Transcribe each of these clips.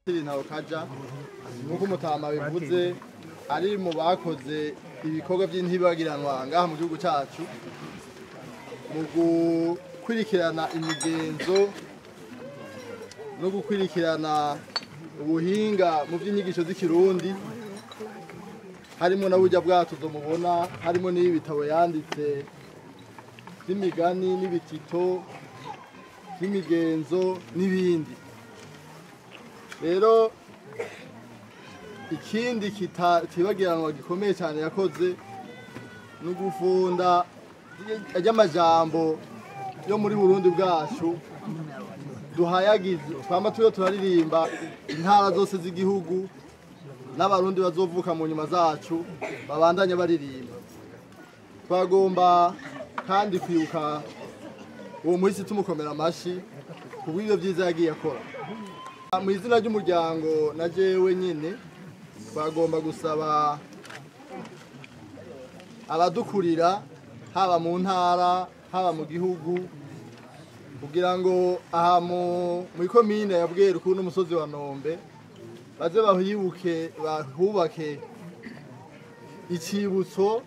Ntawukaja nk'uko umutama bivuze ari mu bakoze ibikorwa by'intibagiranwa ngaha mu gihugu cyacu mu gukurikirana imigenzo no gukurikirana ubuhinga mu by'inyigisho z'ikirundi, harimo na burya bwatuzo mubona, harimo n'ibitabo yanditse by'imigani n'ibitito by'imigenzo n'ibindi. Rero ikindi kitibagiranwa gikomeye cyane yakoze no gufunda ry'amajambo yo muri Burundi bwacu duhayagize, twama turiyo turaririmba intara zose z'igihugu n'abarundi bazovuka mu nyuma zacu babandanya baririmba. Twagomba kandi kwibuka uwo muhisi tumukomera amashi kubw'ibyo byiza yagiye akora. Mu izina ry'umuryango na jewe nyine twagomba gusaba abadukurira haba mu ntara haba mu gihugu kugira ngo aha muri komine ya Bweru kuri n'umusozi wa Nombe baze bahibuke bahubake icibutso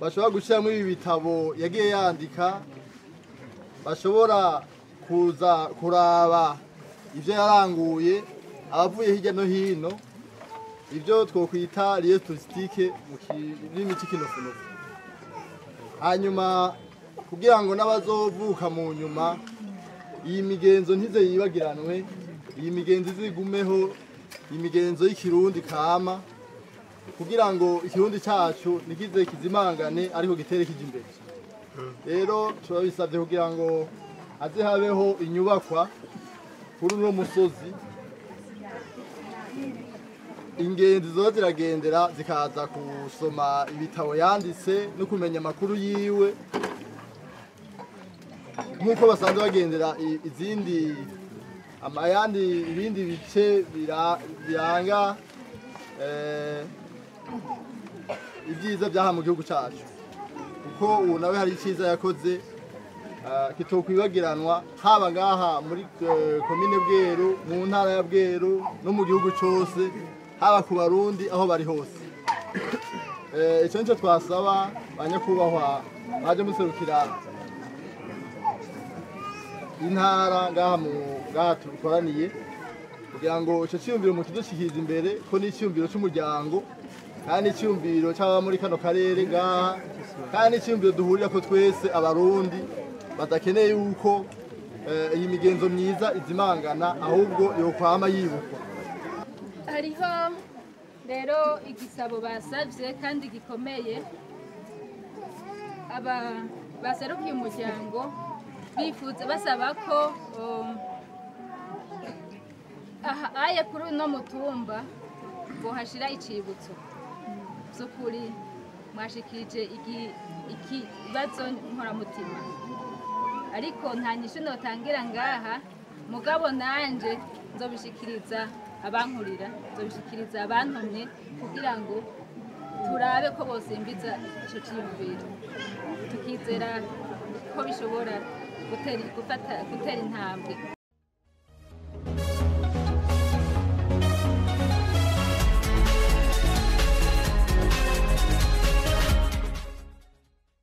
bashobora gushyiramo ibi bitabo yagiye yandika, bashobora kuza kuraba ivyo yaranguye abavuye hirya no hino, ibyo twokwita lieu touristique mu kirimi c'ikinofunofu. Hanyuma kugira ngo n'abazovuka mu nyuma iyi migenzo ntize yibagiranwe, iyi migenzo izigumeho, iyi migenzo y'ikirundi kama, kugira ngo ikirundi cyacu nikize kizimangane ariko gitere kije imbere. Rero turabisabye kugira ngo haze habeho inyubakwa kuri uno musozi, ingenzi zo ziragendera zikaza gusoma ibitabo yanditse no kumenya amakuru yiwe nk'uko basanzwe bagendera izindi amayandi ibindi bice biranga ibyiza byaha mu gihugu cyacu, kuko ubu nawe hari icyiza yakoze kitokwibagiranwa haba ngaha muri komine Bweru, mu ntara ya Bweru no mu gihugu cyose, haba ku barundi aho bari hose. Icyo nicyo twasaba banyakubahwa baje muserukira intara ngaha mu ngaha tukoraniye, kugira ngo icyo cyiyumviro mukidushikirize imbere, ko ni icyiyumviro cy'umuryango kandi icyiyumviro cy'ababa muri kano karere ngaha, kandi icyiyumviro duhurira ko twese abarundi badakeneye yuko iyi migenzo myiza izimangana, ahubwo yokwama yibukwa. Hariho rero igisabo basavye kandi gikomeye, aba baserukiye umuryango bifuza basaba ko aha aye kuri uno mutumba bohashira icibutso. By'ukuri mwashikije ikibazo nkoramutima, ariko nta nyishu notangira ngaha, mugabo nanje nzobishikiriza abankurira, nzobishikiriza abantumye kugira ngo turabe ko bosimbiza ico ciyumviro, tukizera ko bishobora gutera intambwe.